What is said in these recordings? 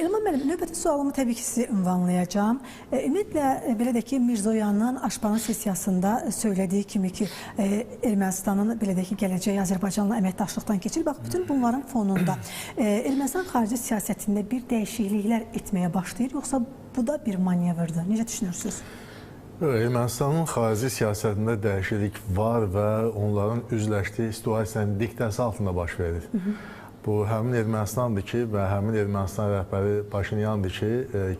Elman müəllim, növbəti sualımı təbii ki, sizi ünvanlayacağam. Ümumiyyətlə, belə də ki, Mirzoyanın Aşpanın sessiyasında söylədiyi kimi ki, Ermənistanın belə də ki, gələcəyi Azərbaycanla əməkdaşlıqdan keçir. Bax, bütün bunların fonunda Ermənistan xarici siyasətində bir dəyişikliklər etməyə başlayır, yoxsa bu da bir manevrdir? Necə düşünürsünüz? Ermənistanın xarici siyasətində dəyişiklik var və onların üzləşdiyi situasiyanın diktəsi altında baş verir. Bu, həmin Ermənistandır ki və həmin Ermənistan rəhbəri Paşinyandır ki,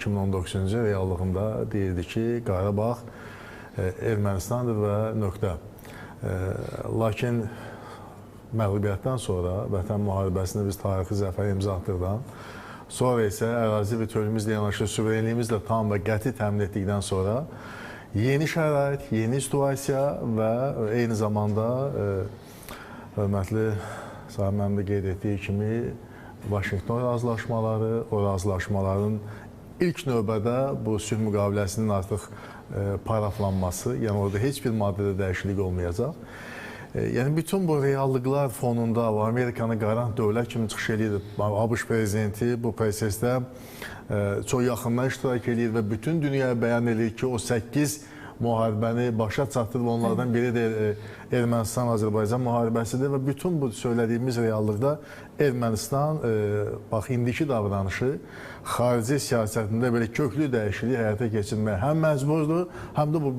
2019-cu il reallığında deyirdi ki, Qarabağ Ermənistandır və nöqtə. Lakin məğlubiyyətdən sonra, Vətən müharibəsində biz tarixi zəfər imza atdıqdan, sonra isə ərazi bütövlüyümüzlə yanaşı suverenliyimizlə tam və qəti təmin etdikdən sonra yeni şərait, yeni situasiya və eyni zamanda hörmətli Sahib müəllim də qeyd etdiyi kimi Vaşinqton razılaşmaları, o razılaşmaların ilk növbədə bu sülh müqaviləsinin artıq paraflanması, yəni orada heç bir maddədə dəyişiklik olmayacaq. Yəni bütün bu reallıqlar fonunda Amerikanı qarant dövlət kimi çıxış eləyir. ABŞ prezidenti bu prosesdə çox yaxından iştirak eləyir və bütün dünyaya bəyan eləyir ki, o 8 müharibəni başa çatdırır və onlardan biri də Ermənistan-Azərbaycan müharibəsidir və bütün bu söylədiyimiz reallıqda Ermənistan, bax, indiki davranışı xarici siyasətində belə köklü dəyişikliyi həyata keçirməyə həm məcburdur, həm də bu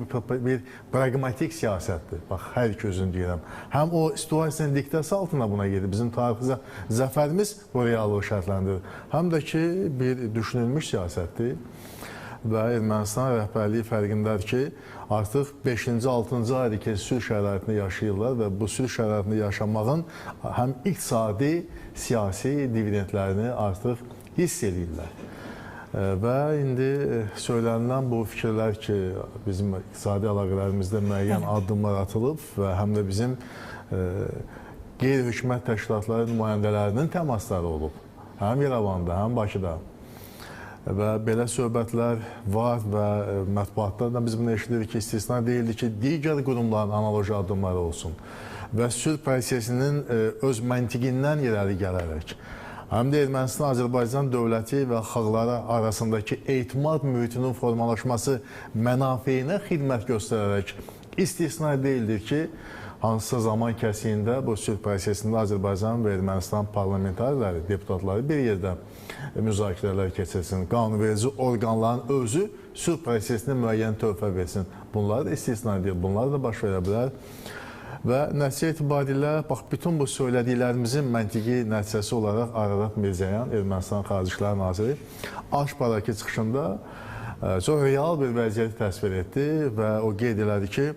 bir praqmatik siyasətdir. Bax, hər iki özünü deyirəm. Həm o situasiyanın diktəsi altında buna gedir. Bizim tarixi zəfərimiz bu reallığı şərtləndirir. Həm də ki, bir düşünülmüş siyasətdir. Və Ermənistan rəhbərliyi fərqindədir ki, artıq 5-ci, 6-cı aydır ki, sülh şəraitində yaşayırlar və bu sülh şəraitində yaşamağın həm iqtisadi, siyasi dividendlərini artıq hiss edirlər. Və indi söylənilən bu fikirlər ki, bizim iqtisadi əlaqələrimizdə müəyyən addımlar atılıb və həm də bizim qeyri-hökumət təşkilatları nümayəndələrinin təmasları olub. Həm İrəvanda, həm Bakıda. Və belə söhbətlər var və mətbuatda da biz bunu eşidirik ki, istisna deyildi ki, digər qurumların analoji addımları olsun və sülh prosesinin öz məntiqindən irəli gələrək həm də Ermənistan-Azərbaycan dövləti və xalqları arasındakı etimad mühitinin formalaşması mənafeyinə xidmət göstərərək istisna deyildir ki, hansısa zaman kəsiyində bu sülh prosesində Azərbaycan və Ermənistan parlamentarları, deputatları bir yerdə müzakirələr keçirsin. Qanunverici orqanların özü sülh prosesinə müəyyən töhfə versin. Bunlar da istisna deyil, bunlar da baş verə bilər. Və nəticə etibarilə, bax, bütün bu söylədiklərimizin məntiqi nəticəsi olaraq Ararat Mirzoyan, Ermənistan Xarici İşlər Naziri, Aşbadakı çıxışında çox real bir vəziyyəti təsvir etdi və o qeyd elədi ki,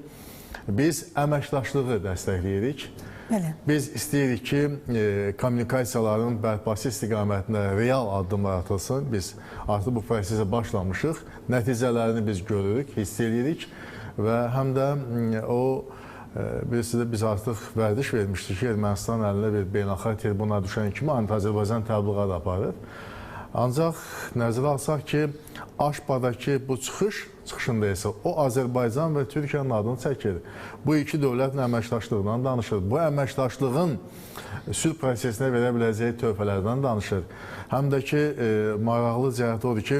biz əməkdaşlığı dəstəkləyirik. Bəli. Biz istəyirik ki, kommunikasiyaların bərpası istiqamətində real addımlar atılsın. Biz artıq bu prosesə başlamışıq. Nəticələrini biz görürük, hiss edirik və həm də o, bilirsiniz, biz artıq vərdiş vermişdik ki, Ermənistan əlinə bir beynəlxalq tribuna düşən kimi anti-Azərbaycan təbliğat aparır. Ancaq nəzərə alsaq ki, Aşbadakı bu çıxışında isə o Azərbaycan və Türkiyənin adını çəkir. Bu iki dövlətlə əməkdaşlığından danışır. Bu əməkdaşlığın sülh prosesinə verə biləcəyi töhfələrdən danışır. Həm də ki, maraqlı cəhət odur ki,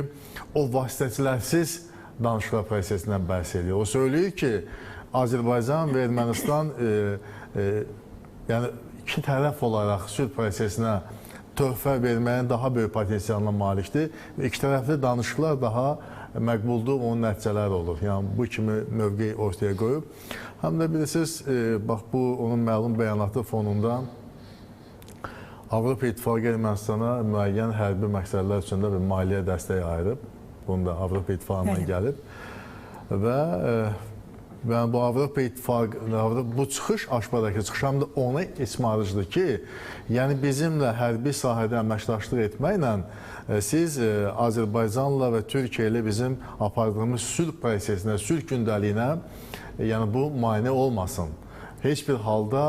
o vasitəçilərsiz danışıqlar prosesindən bəhs edir. O söyləyir ki, Azərbaycan və Ermənistan yəni iki tərəf olaraq sülh prosesinə töhfə verməyin daha böyük potensialına malikdir. İki tərəfli danışıqlar daha məqbuldur, onun nəticələri olur. Yəni, bu kimi mövqe ortaya qoyub. Həm də bilirsiniz, bax, bu onun məlum bəyanatı fonunda Avropa İttifaqı Ermənistana müəyyən hərbi məqsədlər üçün də bir maliyyə dəstəyi ayırıb. Bunu da Avropa İttifaqından gəlib. Və yəni, bu Avropa İttifaqı, bu çıxış, Aşbadakı çıxış həm də ona ismarıcıdır ki, yəni bizimlə hərbi sahədə əməkdaşlıq etməklə siz Azərbaycanla və Türkiyə ilə bizim apardığımız sülh prosesinə, sülh gündəliyinə, yəni bu mane olmasın. Heç bir halda,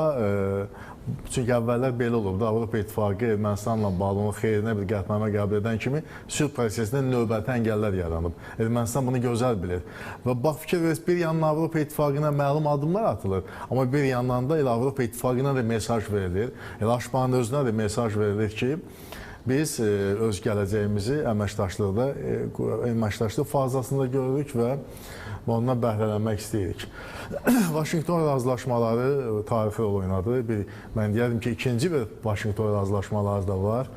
çünki əvvəllər belə olurdu, Avropa İttifaqı Ermənistanla bağlı onun xeyrinə bir qətnamə qəbul edən kimi sülh prosesində növbəti əngəllər yaranıb. Ermənistan bunu gözəl bilir. Və bax, fikir verirsiniz, bir yandan Avropa İttifaqına məlum addımlar atılır, amma bir yandan da elə Avropa İttifaqına da mesaj verilir, elə Aşbanın özünə də mesaj verilir ki, Biz öz gələcəyimizi əməkdaşlıqda, əməkdaşlıq fazasında görürük və ondan bəhrələnmək istəyirik. Vaşinqton razılaşmaları tarixi rol oynadı. Mən deyərdim ki, ikinci bir Vaşinqton razılaşmaları da var.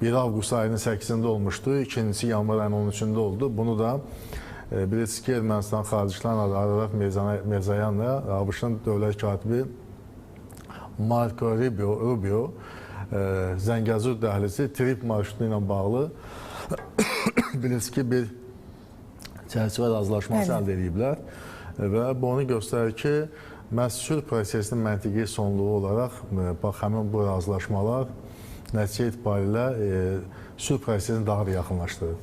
1 avqust ayının 8-də olmuşdu, ikincisi yanvar ayının 13-də oldu. Bunu da bilirsiniz ki, Ermənistan Xarici İşlər Naziri Ararat Mirzoyanla ABŞ-ın dövlət katibi Marco Rubio Zəngəzur dəhlizi trip marşrutu ilə bağlı bilirsiniz ki, bir çərçivə razılaşması əldə ediblər və bu onu göstərir ki, məhz sülh prosesinin məntiqi sonluğu olaraq bax həmin bu razılaşmalar nəticə itibarilə sülh prosesini daha da yaxınlaşdırır.